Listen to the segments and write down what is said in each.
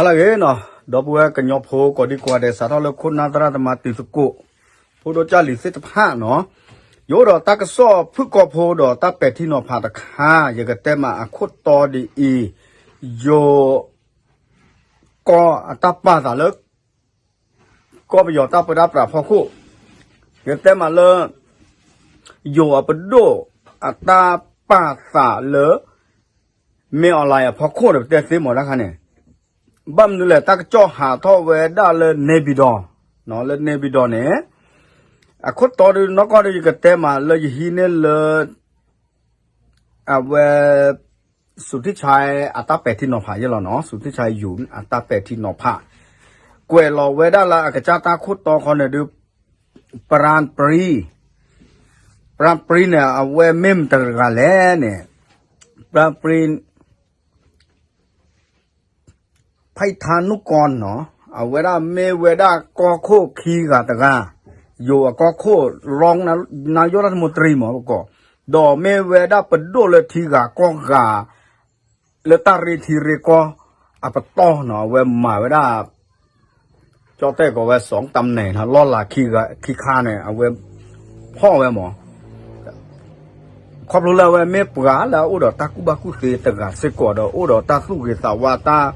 ဟါလၢအဂ့ၤနီၤ, ဒီပုၢ်ဝဲၢ်ကညီဖိကိးဒံကိးဂၤဒဲး စးထီၣ်လၢခိၣ်နၢ်သရၣ်သမါတံၤသကိး ဖိဒိၣ်ကၢ်လံၤသ့ၣ်တဖၣ်နီၤ, ယအိၣ်ဒီးတၢ်ကစီၣ်ဖုၣ်ကိာ်ဖိဒီးတၢ်ပဲာ်ထံနီၤဖးတခါ, ယကတဲမးအခိၣ်တီဒ်အံၤ, ယိၤကီၢ်အတၢ်ပာ်သးလၢ ကီၢ်ပယီၤတၢ်ပၢတၢ်ပြးဖီခိၣ်, ယကတဲမးလၢ ယိၤအပဒိၣ်အတၢ်ပာ်သးလၢ မ့ၢ် online အဖီခိၣ်န့ၣ် ပတဲသ့မးတခါန့ၣ်, ဘၣ်မနုၤလဲၣ် တၢ်ကစီၣ်ဟးထီၣ်ဝဲဒၣ်လၢ နေပြည်တော်, လၢ နေပြည်တော် န့ၣ်, အခိၣ်တီဒုးနီၢ်ကီၢ်ဒုး ယကတဲမးလၢယဟံးန့ၢ်လၢ အဝဲ စူၤထံၣ်ဆါအတၢ်ပဲာ်ထံနီၤဖးယဲလီၤနီၤ, စူၤထံၣ်ဆါယူၤအတၢ်ပဲာ်ထံနီၤဖး, ကွဲးလီၤဝဲဒၣ်လၢအကစၢ်တၢ်ခိၣ်တီခီန့ၣ်ဒုး ပရၣ်ပရံ, ပရၣ်ပရံန့ၣ် အဝဲမ့ၢ်မတၤတဂၤလဲၣ်န့ၣ်, ပရၣ်ပရံ ဖံထါနူၢ်ကီၢ်နီၤ, အဝဲဒၣ်မ့ၢ်ဝဲဒၣ်ကီၢ်ခိၣ်ခံဂၤတဂၤ, ယိၤအကီၢ်ခိၣ် รองนายกรัฐมนตรี မ့ၢ်ပကိး, ဒီးမ့ၢ်ဝဲဒၣ်ပဒိၣ်လၢထံဂၤကီၢ်ဂၤ လၢတၢ်ရ့ထံရ့ကီၢ်အပတီၢ်နီၤ, အဝဲမၤဝဲဒၣ် ကၠီတဲၣ်ကိးဝဲ စီတၢ်မနဲၣ်နီၤ, လီၢ်လၤခံခါန့ၣ် အဝဲဖီၣ်ဝဲမး, ခီဖျိလၢအဝဲမ့ၢ်ပှၤလၢအအိၣ်ဒီးတၢ်ကူၣ်ဘၣ်ကူၣ်သ့တဂၤစ့ၢ်ကီးဒီး အိၣ်ဒီးတၢ်သူၣ်ဂ့ၤသးဝါ တၢ်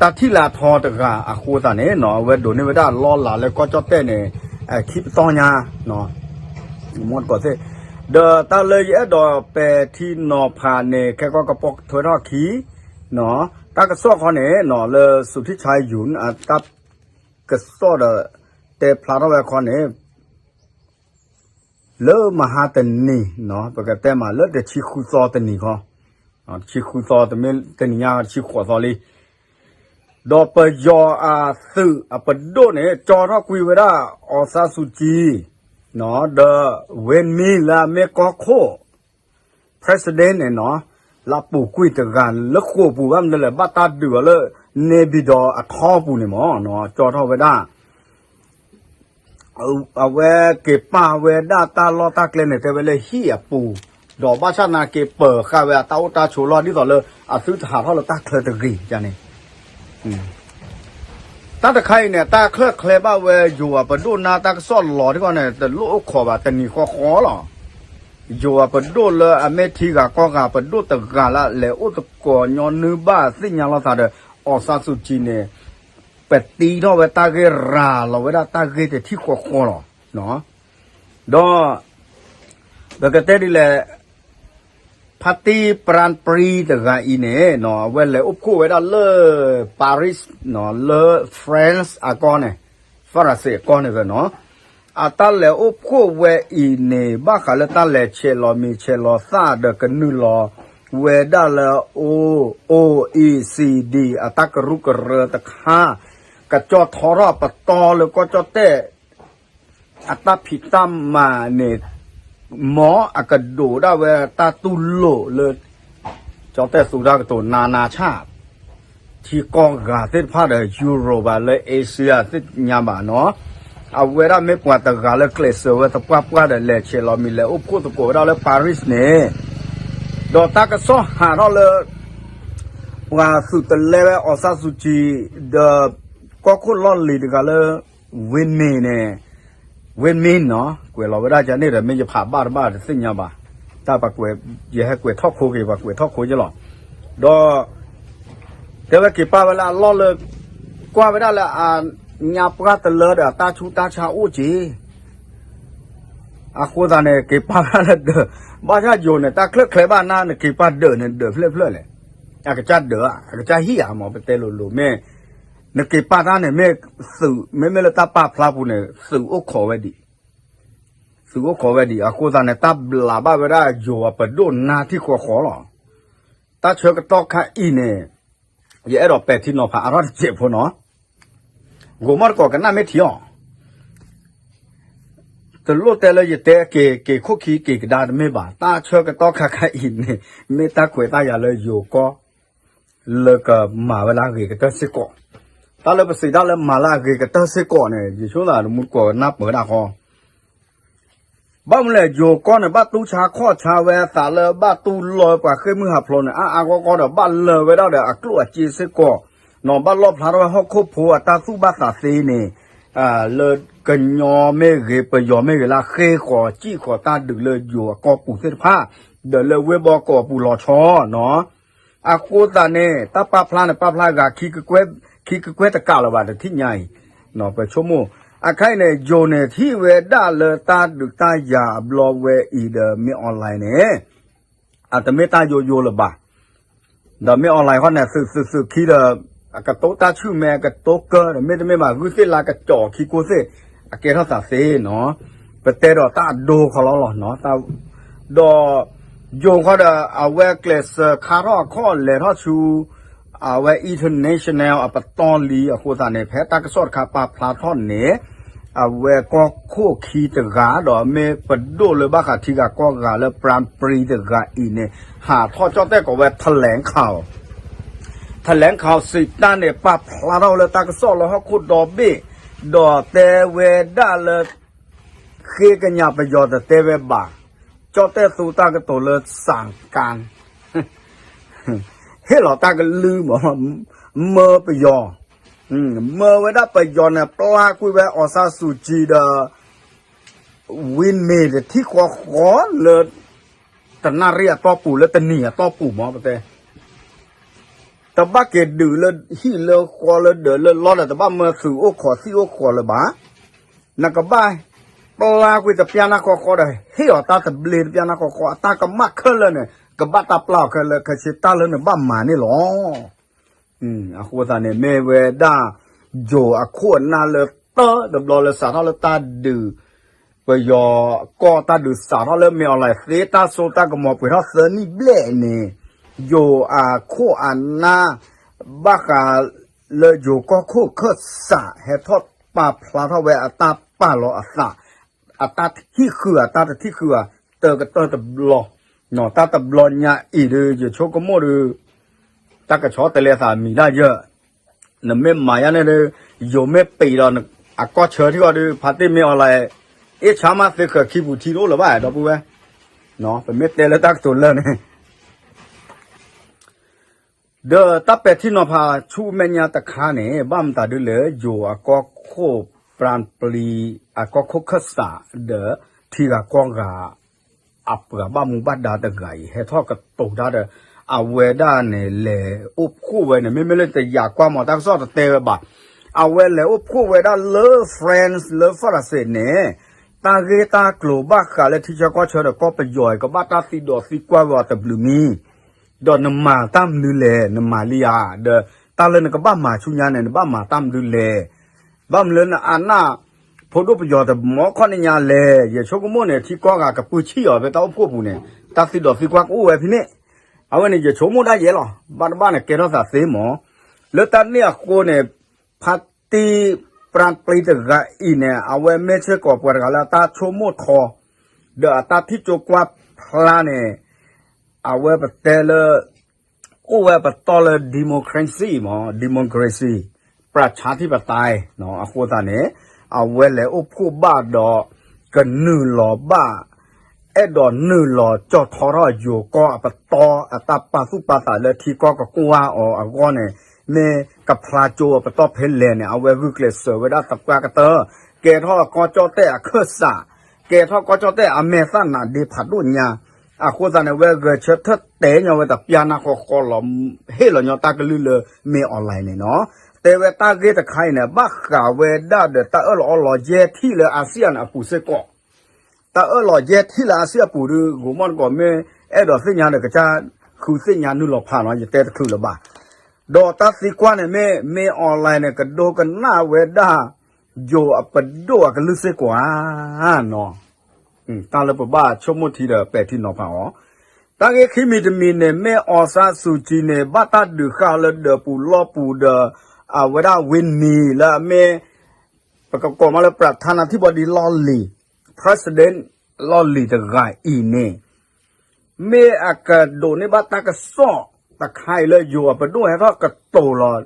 ထံၣ်လၢအထီတဂၤအဃိသတးန့ၣ်နီၤ, အဝဲဒိးန့ၢ်ဝဲဒၣ်လီၢ်လၤလၢကီၢ်ကၠီၣ်တဲၣ်န့ၣ် ခံပတီၢ်ညါ, မ့ၢ်တကိးသ့ၣ်, ဒီးတၢ်လၢယအဲၣ်ဒိးပဲာ်ထံနီၤဖးန့ၣ် ခဲကီၢ်ကပီၤထွဲထီၣ်ခံ တၢ်ကစီၣ်ခီန့ၣ် လၢစူၤထံၣ်ဆါယူၤ တၢ်ကစီၣ်ဒီး တဲဖျါထီၣ်ဝဲခီန့ၣ် လၢမဟါတနံၤ ပကတဲမးလၢတဆံဃုသီတနံၤခီ, တဆံဃုသီ တမ့ၢ်တနံၤညါ တဆံဃိးသီလံ, ဒီးပယီၤအသုးအပဒိၣ်န့ၣ် ကၠီထီၣ်ကွံာ်ဝဲဒၣ် အောင်ဆန်းစုကြည် ဒီး Win Myint လၢအမ့ၢ်ကီၢ်ခိၣ် president န့ၣ်နီၤ, လၢအပူၤကွံာ်တဂၤလၢဃိာ်ပူၤ ဘၣ်မနုၤလဲၣ် ဘၣ်တၢ်ဒုးအီၤလၢ နေပြည်တော် အထီပူၤန့ၣ်မ့ၢ်နီၤ, ကၠီထီၣ်ဝဲဒၣ် အဝဲက့ၤပာ်ဝဲဒၣ်တၢ်လီၢ်တၢ်ကျဲန့ၣ် တဲဝဲလၢဟံၣ်အပူၤ, ဒီးဘၣ်ဆၣ်သနာ်က့ပၢၤဃာ်ဝဲအတၢ်အိၣ်တၢ်ဆိးလီၢ် ဒ်သိးလၢအသုတဟးထီၣ်လၢတၢ်ချၢတဂ့ၤန့ၣ် တၢ်တခါအံၤန့ၣ် တၢ်ချၢၣ်ချဲဘၣ်ဝဲ ယိၤအပဒိၣ်နါ တၢ်ကစီၣ်လီၤတခီန့ၣ် တလိၣ်အိၣ်ခိးဘၣ် တနံၤဃီဃီလီၤ. ယိၤအပဒိၣ်လၢအမ့ၢ်ထံဂၤကီၢ်ဂၤပဒိၣ်တဂၤလၢ လဲၤအိၣ်သကိးညီနုၢ်ဘၣ်သ့ၣ်ညါလိာ်သးဒီး အောင်ဆန်းစုကြည် န့ၣ် ပတံထီၣ်ဝဲတၢ်ဂ့ၢ်ရၤလီၤဝဲဒၣ်တၢ်ဂ့ၢ်တထံၣ်ဃီဃီလီၤ. ဒီး ပကတဲဒ်လဲၣ် ဖါတံၢ်ပရၣ်ပရံတဂၤအံၤန့ၣ်နီၤ အဝဲလဲၤအိၣ်ဖှိၣ်ဝဲဒၣ်လၢ Paris နီၤ လၢ France အကီၢ်န့ၣ် ဖရၣ်စ့ၣ်အကီၢ်န့ၣ်နီၤ, အတၢ်လဲၤအိၣ်ဖှိၣ်ဝဲအံၤန့ၣ် ဘၣ်ဃးလၢတၢ်လဲၤဆဲးလီၤမံၤဆဲးလီၤသၣ်ဒီးကနုာ်လီၤဝဲဒၣ်လၢ အိ အိ အိၣ် အံၣ် စံၣ် ဒံၣ် အတၢ်ကရူၢ်ကရၢတခါ, ကကၠီထီထီၣ်ပတီၢ်လၢကီၢ်ကၠီၣ်တဲၣ် အတၢ်ဖံးတၢ်မၤန့ၣ် မ်အကဒိးဒၣ်ဝဲတၢ်တူၢ်လိာ်လၢ ကၠီၣ်တဲၣ်သူတၢ်ကတိၤနးနးဆၣ် ထံကီၢ်ဂၤသ့ၣ်တဖၣ်ဒီး ယူရိၣ်ဘၣ်လၢ Asia သ့ၣ်ညါဘၣ်နီၤ, အဝဲဒၣ်မ့ၢ်ပှၤတဂၤလၢကျဲးစၢးဝဲသပှၢ်ပှၢ်ဒီး လဲၤဆဲးလီၤမံၤ လဲၤအိၣ်ဖှိၣ်သကိးဝဲဒၣ်လၢ Paris န့ၣ်, ဒီးတၢ်ကစီၣ်ဟးထီၣ်လၢ ပှၤသုးတလဲဝဲ အောင်ဆန်းစုကြည် ဒီး ကီၢ်ခိၣ်လီၢ်လံၤတဂၤလၢ Win Myint န့ၣ်, Win Myint နီၤ ကွဲးလီၤဝဲဒၣ်ကန့ၣ်ဒီး မ့ၢ်ယဖးဘၣ်တဘၣ်တသ့ၣ်ညါဘၣ်, တၢ်ပှၤကွဲး ယဟဲကွဲးထီၣ်ခိက့ၤ ပှၤကွဲးထီၣ်ခိက့ၤလီၤ, ဒီး တဲဝဲက့ၤပာ်ဝဲလၢအလီၢ်လၢ ကွၢ်ဝဲဒၣ်လၢအညါပှၢ်တလၢဒီး အတၢ်ဆူးတၢ်ဆါအိၣ်က့ၤ အဃိသတးန့ၣ် က့ၤပာ်ဝဲဒၣ်လၢဒၢး, ဘၣ်ဆၣ်ယိၤန့ၣ် တၢ်ချၢၣ်ချဲဘၣ်နါ နက့ၤပာ်ဒၢးန့ၣ် ဒၢးဖျၢၣ်ဖျၢၣ်လဲၣ်, အကစၢ်ဒၢးဧါ အကစၢ်ဟံၣ်ဧါ မ့ၢ်ပတဲလိၤလိၤ မ့ၢ် နက့ၤပာ်တၢ်န့ၣ် မ့ၢ်သုး မ့မ့ၢ်လၢတၢ်ပာ်ဖျါပူၤန့ၣ် သုးအိၣ်ခိးဝဲဒံး, သုးအိၣ်ခိးဝဲဒံး အဃိသတးန့ၣ် တၢ်ဘျးဘၣ်ဝဲဒၣ်ယိၤအပဒိၣ်နါထံၣ်ဃီဃီလီၤ. တၢ်ဆၢကတီၢ်ခါအံၤန့ၣ် ယအဲၣ်ဒိးပဲာ်ထံနီၤဖးအါထီၣ်တစဲးဖိနီၤ, ဂိၤမီၢ်တကိးကနၣ်မ့ၢ်ထံအီၤ တလိၣ်တဲလၢယတဲက့ၤ က့ၤခိၣ်ခံက့ၤကဒါတမ့ၢ်ဘၣ်, တၢ်ဆၢကတီၢ်ခါခါအံၤန့ၣ် မ့ၢ်တၢ်ခွဲးတၢ်ယာ်လၢယိၤကီၢ် လၢကမၤဝဲလၢအဂ့ၤကတၢၢ်စ့ၢ်ကီး, တၢ်လၢပစံးတၢ်လၢမၤလၢအဂ့ၤကတၢၢ်စ့ၢ်ကီးန့ၣ် ယဆိသးတမူတကိးကနၢ်ပၢၢ်ဒၣ်ဃီ ဘၣ်မနုၤလဲၣ် ယိၤကီၢ်န့ၣ် ဘၣ်တူၢ်ဆါခီၣ်ဆါဝဲအသးလၢဘၣ်တူၢ်လိာ်ပှၤဃ့ၢ်မုၢ်ဟးဖျိးန့ၣ် အါအါဂီၢ်ဂီၢ်ဒီး ဘၣ်လၢာ်ဝဲဒၣ်ဒီးအကျိၣ်အစ့စ့ၢ်ကီး, နီၢ်ဘၣ်လီၣ်ဖျါထီၣ်ဝဲဟီၣ်ခိၣ်ဖိအတၢ်သူၣ်ဘၣ်သးသ့န့ၣ်, လၢကညီမ့ၢ်ဂ့ၤ ပယီၤမ့ၢ်ဂ့ၤ လၢဃ့ၢ်ဃီၤစံၣ်ဃီၤတၢ်ဒုးလၢယိၤအကီၢ်ပူၤသ့ၣ်တဖၣ်, ဒီးလၢဝ့ၢ်ဘီကီးပူၤလီၤဆီနီၤ. အဃိသတးန့ၣ် တၢ်ပာ်ဖျါန့ၣ် ပာ်ဖျါဂၤ ခံကကွဲၢ်တကးလၢၤဘၣ် တထံၣ်ညါအံၤ, ပဆိကမိၣ်, အခါအံၤန့ၣ် ယိၤန့ၣ် ထံၣ်ဝဲဒၣ်လၢတၢ်ဒုးတၢ်ယၤအဘျီဝဲအံၤဒီး မ့ၢ် online န့ၣ် အတမ့ၢ်တၢ်ယိယိလၢၤဘၣ်. ဒီးမ့ၢ် online ဃီန့ၣ် သုးသုးသုးခံဒီး အကတိၤတၢ်ဆူၣ်မဲ အကတိၤကၢဒီး မ့တမ့ၢ်ဘၣ် ဂုၢ်သ့ၣ်လါကစီၤခံကိသ့ၣ် အကဲထီၣ်သးသ့နီၤ. ပတဲဒီးတၢ်အဒိခီလီၤလီၤနီၤ. ဒီး ယိၤဃီဒီး အဝဲကျဲးစၢးခါထီၣ်အခီၣ်လဲၤထီၣ်ဆူ အဝဲ international အပတီၢ်လံအဃိသတးန့ၣ် ဖဲတၢ်ကစီၣ်တခါပာ်ဖျါထီၣ်န့ၣ် အဝဲကီၢ်ခိၣ်ခံတဂၤ ဒီးမ့ၢ်ပဒိၣ်လၢဘၣ်ဃးထံဂၤကီၢ်ဂၤလၢ ပရၣ်ပရံတဂၤအံၤန့ၣ် ဟးထီၣ်ကၠီၣ်တဲၣ်ကိးဝဲ ထလဲၤခး ထလဲၤခးစံးတၢ်န့ၣ် ပာ်ဖျါထီၣ်လၢတၢ်ကစီၣ်လၢဟီၣ်ခိၣ်ဒီဘ့ၣ်, ဒီးတဲဝဲဒၣ်လၢ ဃ့ကညးပယီၤတတဲဝဲဘၣ်, ကၠီၣ်တဲၣ်သူတၢ်ကတိၤလၢစၣ်ကၣ် ဟ့ၣ်လီၤတၢ်ကလုၢ်မး, မၢပယီၤ, မၢဝဲဒၣ်ပယီၤန့ၣ် ပျၢ်ကွံာ်ဝဲအီစၣ်စူၤကံဒီး ဝံမ့ၤတထံၣ်ဃီဃီလၢ တနၣ်ရံၣ်အတီၢ်ပူၤ လၢတနံၤအတီၢ်ပူၤမး ပတဲ တဘၣ်က့ၤဒုးလၢဟံၣ်လၢဃီလၢဒၢးလၢလီဒီး တဘၣ်မၢသုးအိၣ်ခိးသံၣ်အိၣ်ဃီလၢၤဘၣ်. နကဘၣ်ပျၢ်ကွံာ်တပျၢ်နၢ်ဃီဃီဒီး ဟ့ၣ်အီၤတၢ်သဘျ့တပျၢ်နၢ်ဃီဃီ အတၢ်ကမၣ်ခဲလၢာ်န့ၣ် ကဘၣ်တၢ်ပျၢ်အီၤခဲလၢာ် ခဲဆ့တၢ်လၢနဘၣ်မၤန့ၣ်လီၤ. အဃိသတးန့ၣ် မ့ၢ်ဝဲဒၣ် ယိၤအခိၣ်အနၢ်လၢတၢ်တဘျီလၢ စးထီၣ်လၢတၢ်ဒုး ပယီၤကီၢ်တၢ်ဒုးစးထီၣ်လၢ မ့ၢ် online သ့ တၢ်စိတၢ်ကမီၤပှဲၤထီၣ်သၢနံၣ်ဘျဲၣ်န့ၣ် ယိၤအခိၣ်အနၢ် ဘၣ်ဃးလၢယိၤကီၢ်ခိၣ်ခၢၣ်စး ဟဲထီၣ်ပာ်ဖျါထီၣ်ဝဲအတၢ်ပာ်လီၤအသး အတၢ်တထံၣ်ဃုာ် အတၢ်တထံၣ်ဃုာ် တၢ်ကတၢၢ်တဘျီ တၢ်တဘျီညါအံၤဒီး ယဆိကမိၣ်ဒီး တၢ်ကဆီတလဲအသးမံၤဒၣ်ယၢ် နမ့ၢ်မၤယါန့ၣ်ဒီး ယိၤမ့ၢ်ပံးဒီး အကီၢ်ဆၢထံၣ်အီၤဒီး ဖါတံၢ်မ့ၢ် online အ့ၣ်ဆါမးသ့ဃၢၤခံပူၤထံတအိၣ်လၢၤဘၣ် ဒီပုၢ်ဝဲၢ် ပမ့ၢ်တဲလၢတၢ်ကတိၤလၢာ်န့ၣ် ဒီးတၢ်ပဲာ်ထံနီၤဖးဆူမဲာ်ညါတခါန့ၣ် ဘၣ်မတၤဒ်လဲၣ် ယိၤအကီၢ်ခိၣ်ပြၣ်ပျံၤ အကီၢ်ခိၣ်ခၢၣ်စး ဒီးထံဂၤကီၢ်ဂၤ အပှၤဘၣ်မူဘၣ်ဒါတဂၤအံၤ ဟဲထီၣ်ကတိၤတၢ်ဒီး အဝဲဒၣ်န့ၣ် လဲၤအိၣ်ဖှိၣ်ဝဲန့ၣ် မ့မ့ၢ်လၢတယာ်ကွၢ်မး တၢ်ကစီၣ်တတဲဝဲဘၣ်. အဝဲလဲၤအိၣ်ဖှိၣ်ဝဲဒၣ်လၢ France လၢဖရၣ်စ့ၣ်န့ၣ် တၢ်ဂ့ၢ်တၢ်ကျိၤဘၣ်ဃးလၢထံဆၢကီၢ်ဆၢဒီးကီၢ်ပယီၤအံၤ ကဘၣ်တၢ်သံဒီးသံကွၢ်ဝဲအီၤတဘျုးမံၤ ဒီးနမၤတၢ်မနုၤလဲၣ် နမၤလံဧါ, ဒီးတၢ်လၢနကဘၣ်မၤဆူညါန့ၣ် နဘၣ်မၤတၢ်မနုၤလဲၣ်, ဘၣ်မနုၤလၢနအနၢ်ဖိဒိၣ်ပယီၤတမီခီၣ်န့ၣ်ညါလဲၣ်. ယဆိကမိၣ်န့ၣ် ထံကီၢ်ဂၤကပုၢ်ဆံၣ်အီၤဖဲတၢ်အိၣ်ဖှိၣ်ပူၤန့ၣ် တၢ်သံဒီးသံကွၢ်ကအိၣ်ဝဲဖဲန့ၣ်. အဝဲန့ၣ် ယဆိကမိၣ်ဒၣ်ယဲလီၤ. ဘၣ်တဘၣ်န့ၣ် ကဲထီၣ်သးသ့မး. လၢတၢ်န့ၣ်အဃိန့ၣ် ဖါတံၢ်ပြၣ်ပျံၤတဂၤအံၤန့ၣ် အဝဲမ့ၢ်စ့ၢ်ကီးပှၤတဂၤလၢအတၢ်ဆိကမိၣ်ထီ ဒီးအတၢ်ထံၣ်ကၠိကွၢ်ဖျါန့ၣ် အဝဲပတဲလၢ အိၣ်ဝဲပတီၢ်လၢ democracy မး democracy ပြၢ်ဆါထံၣ်ပတဲ အဃိသတးန့ၣ် အဝဲလဲၤအိၣ်ဖှိၣ်ဘၣ်ဒီး ကနုာ်လီၤဘၣ် အဲၣ်ဒိးနုာ်လီၤကၠီၣ်ထီထီၣ်ယိၤကီၢ်အပတီၢ်အတၢ်ပာ်သူၣ်ပာ်သးလၢထံကီၢ်ကကွၢ်အီၤအဂီၢ်န့ၣ် မ့ၢ်ကဖျါကၠိအပတီၢ်ဖဲလဲၣ်န့ၣ် အဝဲဂုာ်ကျဲးစၢးဝဲဒၣ်သပှၢ်ကတၢၢ် ကဲထီၣ်ကီၢ်ကၠီၣ်တဲၣ်အခၢၣ်စး ကဲထီၣ်ကီၢ်ကၠီၣ်တဲၣ်အမဲာ်သၣ်နးဒ့ဖးဒိၣ်ညါ. အဃိသတးန့ၣ် ဝဲဂဲၤဆၢထၢၣ်တဲညီဝဲတပျၢ်နၢ်ဃီဃီလီၤ. ဟ့ၣ်လီၤညီတၢ်ကလုၢ်လၢမ့ၢ် online န့ၣ်နီၤ. တဲဝဲတၢ်ဂ့ၢ်တခါအံၤန့ၣ် ဘၣ်ဃးဝဲဒၣ်ဒီးတၢ်အၢၣ်လီၤအီလီၤယဲၢ်ထံၣ်လၢ ASEAN အပူၤစ့ၢ်ကီး တၢ်အၢၣ်လီၤယဲၢ်ထံၣ်လၢ ASEAN အပူၤဒီး ဂိၤမီၣ်တကိးမ့ၢ်အဲၣ်ဒိးသ့ၣ်ညါဒီး ကစၢ်ဃုသ့ၣ်ညါနုာ်လီၤဖးနီၤ ယတဲတချုးလၢၤဘၣ်. ဒီးတၢ်သံကွၢ်န့ၣ်မ့ၢ် မ့ၢ် online န့ၣ် ကဒိကနၣ်ဝဲဒၣ် ယိၤအပဒိၣ်အကလုၢ်စ့ၢ်ကီးဧါနီၤ. တၢ်လၢပဘၣ်ဆိကမိၣ်ထံဒီးပဲာ်ထံနီၤဖးအီၤ. တၢ်ဂ့ၢ်ခံမံၤတမံၤန့ၣ် မ့ၢ် Aung San Suu Kyi န့ၣ် ဘၣ်တၢ်ဒုးဃာ်လၢဒၢးပူၤလီၢ်ပူၤဒီး အဝဲဒၣ် Win Myint လၢအမ့ၢ် ပကကိးမးလၢ ပြၣ်ထါနါထံဘီဒံလီၢ်လံၤ president လီၢ်လံၤတဂၤအံၤန့ၣ် မ့ၢ်အကဒိးန့ၢ်ဘၣ်တၢ်ကစီၣ်တခါအံၤလၢယိၤအပဒိၣ်ဟဲထီၣ်ကတိၤလီၤ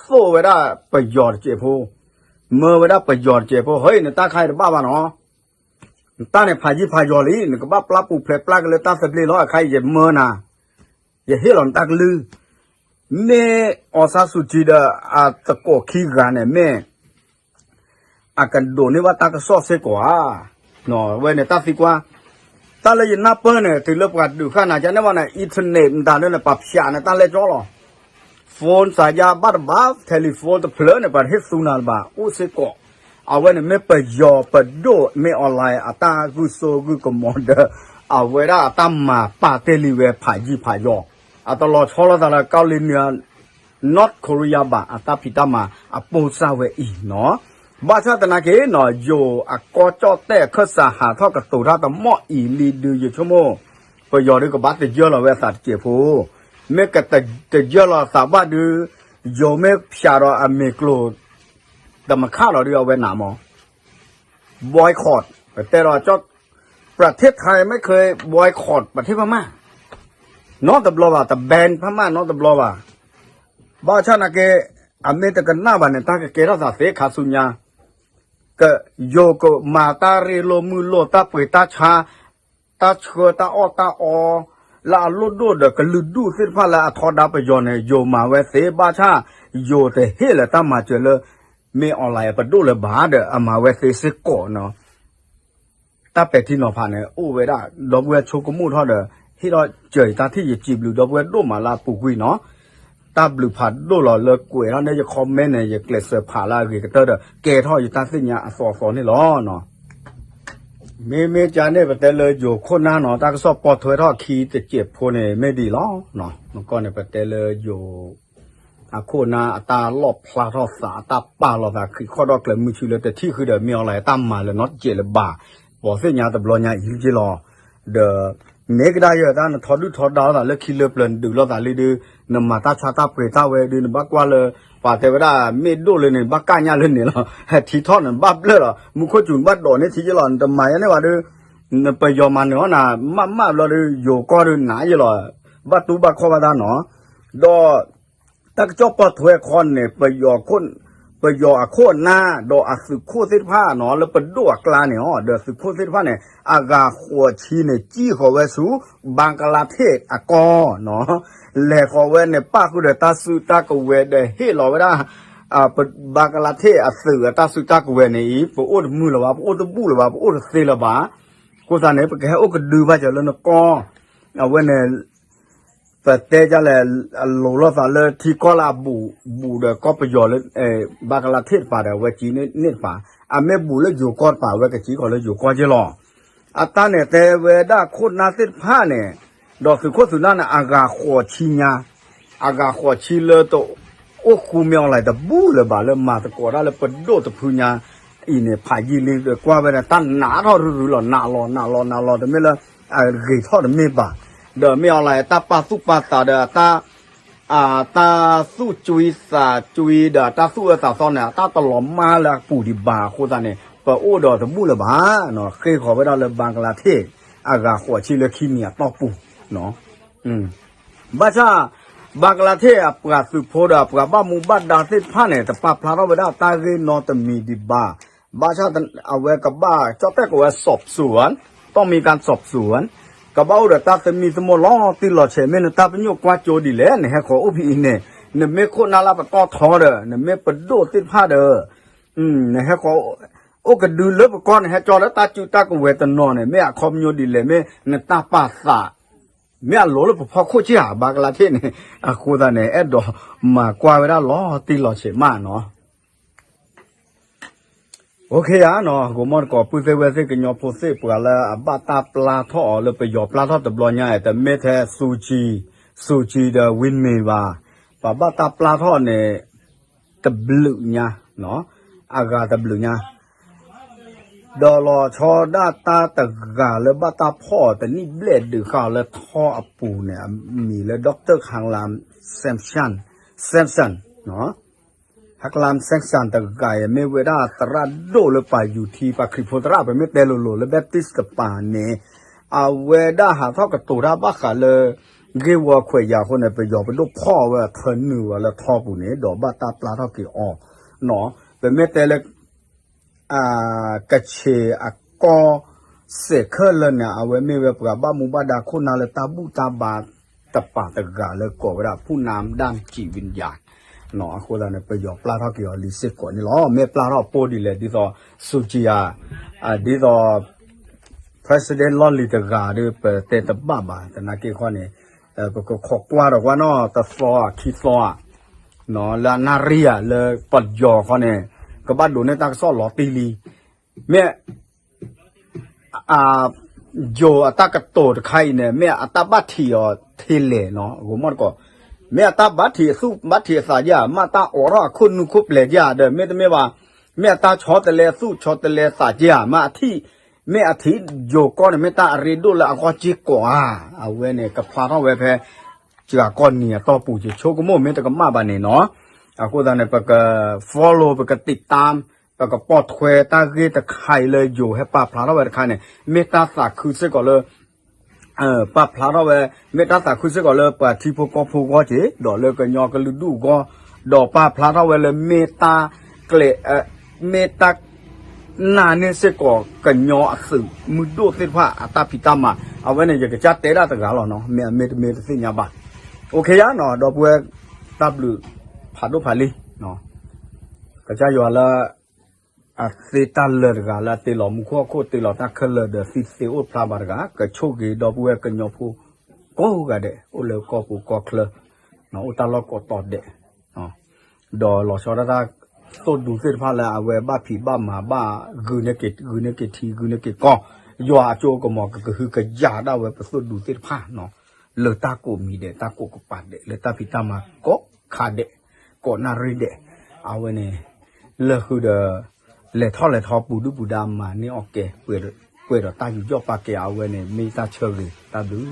သိၣ်ဝဲဒၣ်ပယီၤတစဲးဖိ, မၢဝဲဒၣ်ပယီၤတစဲးဖိ ဟဲအံၤ နတၢ်ခါအံၤတဘၣ်ဘၣ်နီၤ. နတၢ်န့ၣ်ဖးယံာ်ဖးယီၤလံ နကဘၣ်ပျၢ်ပူၤဖျဲးပျၢ်က့ၤလၢတၢ်သဘျ့လီၤ. အခါအံၤယမၢနၤ, ယဟ့ၣ်လီၤနတၢ်ကလုၢ် မ့ၢ်အီၣ်ဆါစူၤကံဒီး အသကိးခံဂၤန့ၣ်မ့ၢ် အကဒိးန့ၢ်ဘၣ်တၢ်ကစီၣ်စ့ၢ်ကီးဧါ. ဝဲန့ၣ်တၢ်သံကွၢ်, တၢ်လၢယနၢ်ပၢၢ်န့ၣ် တုၤလၢပှၤဒုးဃာ်နၤကန့ၣ်ဘၣ်န့ၣ် internet မတၤဒ်န့ၣ် ပှၤဖျးန့ၣ်တၢ်လဲၢ်ကၠီလီၤ. phone စၤယါဘၣ်တဘၣ် telephone တဖျၢၣ်န့ၣ် ပှၤတဟ့ၣ်သူနၤတဘၣ် အိၣ်စ့ၢ်ကီး. အဝဲန့ၣ်မ့ၢ်ပယီၤပဒိၣ် မ့ၢ် online အတၢ်ဂုၢ်စိဂုၢ်ကမီၤဒီး အဝဲဒၣ်အတၢ်မၤပာ်တ့ၢ်လံဝဲဖးယံၤဖးယီၤ, အတလီၤဆီလိာ်သးလၢကီၢ်လံနံၤ North Korea ဘၣ် အတၢ်ဖံးတၢ်မၤအပိၢ်စၢ်ဝဲအံၤနီၤ. ဘၣ်ဆၣ်သနာ်က့နီၤ ယိၤအကီၢ်ကၠီၣ်တဲၣ်အခၢၣ်စး ဟးထီၣ်ကတိၤတၢ်တမီၢ်အံၤလံဒုး ယဆိကမိၣ် ပယီၤဒုးကဘၣ်တယၢၢ်လီၤဝဲအသးတစဲးဖိ, မ့ၢ်ကတယၢၢ်လီၤအသးဘၣ်ဒုး ယိၤမ့ၢ်ဖျးဒီးအမ့ၢ်ကျိၤ တမခၣ်လီၤဒုး အဝဲနးမး boycott ပတဲဒီး ประเทศไทยไม่เคย boycott ประเทศพม่า နီတဘျီဘၣ်, တ ban พม่าနီတဘျီဘၣ်. ဘၣ်ဆၣ်သနာ်က့ အမ့ၢ်တကနၣ်ဘၣ်န့ၣ် တၢ်ကကဲထီၣ်သးသ့ခါဆူညါ, ကယိၤကမၤတၢ်ရ့လိာ်မုာ်လိာ် တၢ်ပှ့ၤတၢ်ဆါ တၢ်ဆှၢတၢ်အီၣ်တၢ်အီ လၢအလိၣ်ဒိၣ်ဒီးကလုာ်ဒူၣ်သ့ၣ်တဖၣ်လၢအထီဒါပယီၤန့ၣ် ယိၤမၤဝဲသ့, ဘၣ်ဆၣ် ယိၤတဟ့ၣ်လၢၤတၢ်မၤစၢၤလၢ မ့ၢ် online ပဒိၣ်လၢၤဘၣ်ဒီး အမၤဝဲသ့စ့ၢ်ကီးနီၤ. တၢ်ပဲာ်ထံနီၤဖးန့ၣ် အိၣ်ဝဲဒၣ် ဒီပုၢ်ဝဲၢ်ဆိကမိၣ်ထီၣ်ဒီး ဟ့ၣ်ထီၣ်စၢၤယတၢ်ထံၣ် ယစံးဘျုးဒီပုၢ်ဝဲၢ်ဒိၣ်မးလၢအပူၤကွံာ်နီၤ. တၢ်ဘျုးဖးဒိၣ်လီၤလၢကွဲးထီၣ်န့ၢ်ယ comment န့ၣ် ယကျဲးစၢးဖးလၢအဂ့ၤကတၢၢ်ဒီး ကဲထီၣ်ယတၢ်သ့ၣ်ညါအသီအသီန့ၣ်လီၤ. မ့မ့ၢ်ကန့ၣ် ပတဲလၢယိၤခိၣ်နၢ်နီၤ တၢ်ကစီၣ်ပိာ်ထွဲထီၣ်ခံတစဲးဖိန့ၣ် မ့ၢ်ဒ်အံၤလီၤ. မ့ၢ်ကီန့ၣ် ပတဲလၢယိၤ အခိၣ်နၢ်အတၢ်လီၣ်ဖျါထီၣ်သး အတၢ်ပာ်လီၤသး ခံခီၣ်ဒီၣ်ကျဲၤမုၢ်ဆူလၢတထံၣ်ဃုာ်ဒီး မ့ၢ် online တၢ်မၤလၢၤနီတစဲးလၢၤဘၣ်, ပှၤသ့ၣ်ညါတဘျီညါအံၤလံက့လီၤ. ဒီး မ့ၢ်ကဒါယၢ်တၢ်နထီဒုၣ်ထီဒါလိာ်သးလၢခံလၢပျၢၤ နဒုးလိာ်သးလံဒုး နမၤတၢ်ဆါတၢ်ပှ့ၤတၢ်ဝဲဒုး နဘၣ်ကွၢ်လၢ ပှၤတဲဝဲဒၣ် မ့ၢ်ဒိၣ်လၢန့ၣ် ဘၣ်ကၢ်ညၣ်လၢန့ၣ်လီၤ. ထံထီၣ်န့ၣ် ဘၣ်ဘျၢၣ်လီၤ မူခိၣ်စူၤ ဘၣ်ဒိးန့ၢ်ထံယ့လီၤ နတမၤယဲန့ၣ်ဘၣ်ဒုး နပယီၤမၤနၢၤအီၣ်နၤ မးမးဘျီဒုး ယိၤကီၢ်ဒုးနးယ့လီၤ, ဘၣ်တူၢ်ဘၣ်ခီၣ်ဘၣ်တၢ်နီၤ. ဒီး တၢ်ကစီၣ်ပိာ်ထွဲခီန့ၣ် ပယီၤအခိၣ်နၢ် ဒီးအသုးခိၣ်သ့ၣ်တဖၣ်နီၤ လၢပဒိၣ်အကျါန့ၣ်အီၤ ဒီးသုးခိၣ်သ့ၣ်တဖၣ်န့ၣ် အဂၤဃိးဆံန့ၣ် ကံၣ်ဃီၤဝဲဆူ ဘန်ကလၤဒ့ၣ်အကီၢ်နီၤ. လဲၤဃီၤဝဲန့ၣ် ပၣ်ဃုာ်ဒီးတၢ်စုတၢ်ကဝဲၤဒီးဟ့ၣ်လီၤဝဲဒၣ် ဘန်ကလၤဒ့ၣ်အသုးအတၢ်စုတၢ်ကဝဲၤန့ၣ်အံၤ ပအိၣ်တမုာ်လၢၤဘၣ် ပအိၣ်တဘူၣ်လၢၤဘၣ် ပအိၣ်တသ့လၢၤဘၣ်. အဃိသတးန့ၣ် ပကဟဲအိၣ်ကဒုဘၣ်စၢၤလၢနကီၢ် အဝဲန့ၣ် ပတဲဒ်လဲၣ် အလိၤလိာ်သးလၢထံကီၢ်လၢအဘူးဘူးဒီးကီၢ်ပယီၤလၢ ဘန်ကလၤဒ့ၣ်တပၤဒီး အဝဲကံန့ၢ်တပၤ, အမ့ၢ်ဘူးလၢယိၤကီၢ်တပၤ အဝဲကကံကီၤလၢယိၤကီၢ်က့လီၤ. အတၢ်န့ၣ်တဲဝဲဒၣ်ခိၣ်နၢ်သ့ၣ်တဖၣ်န့ၣ် ဒီးသုးခိၣ်သုးနၢ်န့ၣ် အဂၤဃိးဆံညါ, အဂၤဃိးဆံလၢတ အိၣ်ဃူမ့ၢ် online တဘူၣ်လၢၤဘၣ်လၢမၤသကိးဒၣ်လၢပဒိၣ်တဖုညါအံၤန့ၣ် ဖးယံာ်လံဒီးကွၢ်ဝဲန့ၣ် တၢ်နးထီၣ်ရုရုလီၤ နးလီၤနးလီၤနးလီၤ တမ့ၢ်လၢ အဂ့ၤထီၣ်တမ့ၢ်ဘၣ်. ဒီးမ့ၢ် online တၢ်ပာ်သူၣ်ပာ်သးဒီး တၢ်သူၣ်ကွံသးကွံဒီးတၢ်သူၣ်အၢသးသီန့ၣ် အတၢ်တလီၤမၢ်လၢအပူၤဒံးဘၣ်အဃိသတးန့ၣ် ပအိၣ်ဒီးတဘူၣ်လၢၤဘၣ်. ဃ့ဃီၤဝဲဒၣ်လၢ ဘန်ကလၤဒ့ၣ် အဂၤဃိးဆံလၢခံမံၤအတီၢ်ပူၤ ဘၣ်ဆၣ် ဘန်ကလၤဒ့ၣ်အပှၤသုးဖိဒီးအပှၤဘၣ်မူဘၣ်ဒါသ့ၣ်တဖၣ်န့ၣ် တပာ်ဖျါထီၣ်ဝဲဒၣ်တၢ်ဂ့ၢ်နီတမံၤဒံးဘၣ်. ဘၣ်ဆၣ်အဝဲကဘၣ်ကၠီၣ်တဲၣ်ကိးဝဲ สอบสวน ต้องมีการสอบสวน ကဘၣ်အိၣ်ဒီးတၢ်သမံသမိးလီၤတံၢ်လီၤဆဲး မ့ၢ်နတၢ်ပညိၣ်ကွၢ်ကၠိဒ်လဲၣ် နဟဲဃီၤအိၣ်ဖဲအံၤန့ၣ် နမ့ၢ်ခိၣ်နၢ်လၢပတီၢ်ထီဒီး နမ့ၢ်ပဒိၣ်သ့ၣ်တဖၣ်ဒီး နဟဲဃီၤ အိၣ်ကဒုလၢပကီၢ် နဟဲကၠီလၢတၢ်စုတၢ်ကဝဲၤတနီၤန့ၣ် မ့ၢ်အခီပညီဒ်လဲၣ် မ့ၢ်နတၢ်ပာ်သး မ့ၢ်အလိၤလၢပဖီခိၣ်ဆ့ၣ်ဧါ ဘၣ်ကလါထ့ၣ်န့ၣ် အဃိသတးန့ၣ် အဲၣ်ဒိးမၤကွၢ်ဝဲဒၣ်လီၤတံၢ်လီၤဆဲးမးနီၤ OK ဧါနီၤ ကိးမီၢ်တကိး ပုၢ်သ့ၣ်ဝဲၢ်သ့ၣ် ကညီဖိသ့ၣ် ပှၤလၢအဘၣ်တၢ်ပျၢ်ထီၣ်အီၤလၢပယီၤပျၢ်ထီၣ်တဘျီညါ တမ့ၢ်ထဲ စူၤကံ စူၤကံ ဒီး ဝံမ့ၤ ဘၣ်, ပှၤဘၣ်တၢ်ပျၢ်ထီၣ်န့ၣ် တဘျုးညါ, အဂၤတဘျုးညါ ဒီးလီၤဆီဒၣ်တၢ်တဂၤလၢဘၣ်တၢ်ဖီၣ်အီၤတနံၣ်ဘျဲၣ်ဒုးဃာ်အီၤလၢထီအပူၤန့ၣ် အမံၤလၢ Doctor Khanglam Samson, Samson, Khanglam Samson တဂၤအံၤ မ့ၢ်ဝဲဒၣ်သရၣ်ဒိၣ်လၢပှၤယူၤထံ ပှၤခရံာ်ဖိသရၣ် ပမ့ၢ်တဲလိၤလိၤလၢ Baptist တပၤန့ၣ် အဝဲဒၣ်ဟးထီၣ်ကတိၤတၢ်ဘၣ်ဃးလၢ ဂ့ၢ်ဝီခွဲးယာ်အဃိန့ၣ် ပယီၤပဒိၣ်ဖီၣ်အဝဲအထၢနုာ်ဝဲလၢထီပူၤန့ၣ် ဒီးဘၣ်တၢ်ပျၢ်ထီၣ်က့ၤအီၤ, ပမ့ၢ်တဲလၢ ကချ့ၣ်အကီၢ်စဲးခဲလၢာ်န့ၣ် အဝဲမ့ၢ်ဝဲပှၤဘၣ်မူဘၣ်ဒါခိၣ်နၢ်လၢတၢ်ဘူၣ်တၢ်ဘါ တပာ်တဂၤလၢကိးဝဲဒၣ် ဖူၣ်နါဒၣ်စံးဝံယၤ အဃိသတးန့ၣ် ပယီၤပျၢ်ထီၣ်က့ၤအီၤလံစ့ၢ်ကီးန့ၣ်လီၤ. မ့ၢ်ပျၢ်ထီၣ်ပိၢ်ဒ်လဲၣ် ဒ်သိး စူကံယၤ ဒ်သိး president လီၢ်လံၤတဂၤဒီး ပတဲတဘၣ်ဘၣ် သနာ်က့ခီန့ၣ် ပကခိးကွၢ်ဒီးကွၢ်နီၢ်တသီခံသီဧါ လၢအနၣ်ရံၣ်ဧါ လၢပယီၤခီန့ၣ် ကဘၣ်ဒိးန့ၢ်တၢ်ကစီၣ်လီၤတံၢ်လံ. မ့ၢ် ယိၤအတၢ်ကတိၤတခါအံၤန့ၣ် မ့ၢ်အတၢ်ဘၣ်ထံးအီၤထဲလဲၣ်နီၤ ဂီၤမီၢ်တကိး မ့ၢ်အတၢ်ဘၣ်ထံးအသူၣ်ဘၣ်ထံးအသးဧါ မ့ၢ်အတၢ်အိးထီၣ်အခိၣ်နူာ်ခိၣ်ပျဲၤဧါဒီး မ့တမ့ၢ်ဘၣ် မ့ၢ်အတၢ်ဆီတလဲအသူၣ်ဆီတလဲအသးဧါ မ့ၢ်အထံၣ် မ့ၢ်အထံၣ်ယိၤကီၢ်န့ၣ် မ့ၢ်တၢ်အရ့ဒိၣ်လၢအဂီၢ်စ့ၢ်ကီးဧါ. အဝဲန့ၣ် ကဖျါထီၣ်ဝဲဖဲ စှၤကီၢ်နံၤအတီၢ်ပူၤ ယဆိကမိၣ်မ့ၢ်တကမၣ်ဘၣ်န့ၣ်နီၤ အဃိသတးန့ၣ် ပက follow ပက ติดตาม ပကပိာ်ထွဲတၢ်ဂ့ၢ်တခါအံၤလၢယိၤဟဲပာ်ဖျါထီၣ်ဝဲတခါန့ၣ် မ့ၢ်တၢ်သးခုစ့ၢ်ကီးလၢ ပာ်ဖျါထီၣ်ဝဲ မ့ၢ်တၢ်သးခုစ့ၢ်ကီးလၢပှၤထံဖိကီၢ်ဖိအဂီၢ်က့ၤ ဒီးလၢကညီကလုာ်ဒူၣ်အဂီၢ် ဒီးပာ်ဖျါထီၣ်ဝဲလၢမ့ၢ်တၢ်ကျဲ မ့ၢ်တၢ်နာ်န့ၢ်စ့ၢ်ကီးကညီအသုးမုၢ်ဒိၣ်သ့ၣ်တဖၣ်အတၢ်ဖံးတၢ်မၤ အဝဲန့ၣ် ယကစၢ်တဲဒၣ်တဂၤလီၤနီၤ မ့ၢ်အမ့ၢ်တမ့ၢ်တသ့ၣ်ညါဘၣ်. အိၣ်ခ့ယါနီၤ ဒီပုၢ်ဝဲၢ် တၢ်ဘျုးဖးဒိၣ်ဖးလံ ကစၢ်ယွၤလၢ အသ့တၢ်လၢာ်တဂၤလၢအတ့လီၤမူခိၣ်ဟီၣ်ခိၣ် တ့လီၤတၢ်ခဲလၢာ်ဒီးသံသ့အိၣ်ဖျါဘၣ်တဂၤ ကဆိၣ်ဂ့ၤဒီပုၢ်ဝဲၢ်ကညီဖိကိးဂၤဒဲး အိၣ်လၢကီၢ်ပူၤကီၢ်ချၢ အိၣ်တၢ်လီၢ်ကိးတီၤဒဲး ဒီးလီၤဆီဒၣ်တၢ်သိၣ်ဒူသ့ၣ်တဖၣ်လၢအဝဲဘၣ်ဖံးဘၣ်မၤဘၣ်ဂုာ်န့ၢ်က့ၤ ဂုာ်န့ၢ်က့ၤထံ ဂုာ်န့ၢ်က့ၤကီၢ် ယွၤအစိကမီၤကကဟုကယာ်ဒၣ်ဝဲပသိၣ်ဒူသ့ၣ်တဖၣ် လၢတၢ်ကိးမံၤဒဲး တၢ်ကိးကပၤဒဲး လၢတၢ်ဖံးတၢ်မၤကိးခါဒဲး ကိးနၣ်ရံၣ်ဒဲး အဝဲန့ၣ် လၢဃုာ်ဒီး လဲၤထီၣ်လဲၤထီပူၤဒုၣ်ပူၤဒါမၤန့ၢ်အီၣ်ကဲ ပှဲၤဒီးတၢ်ယူးယီၣ်ပာ်ကဲအဝဲန့ၣ် မ့ၢ်တၢ်ဆၢဂ့ၤတၢ်ဘျုး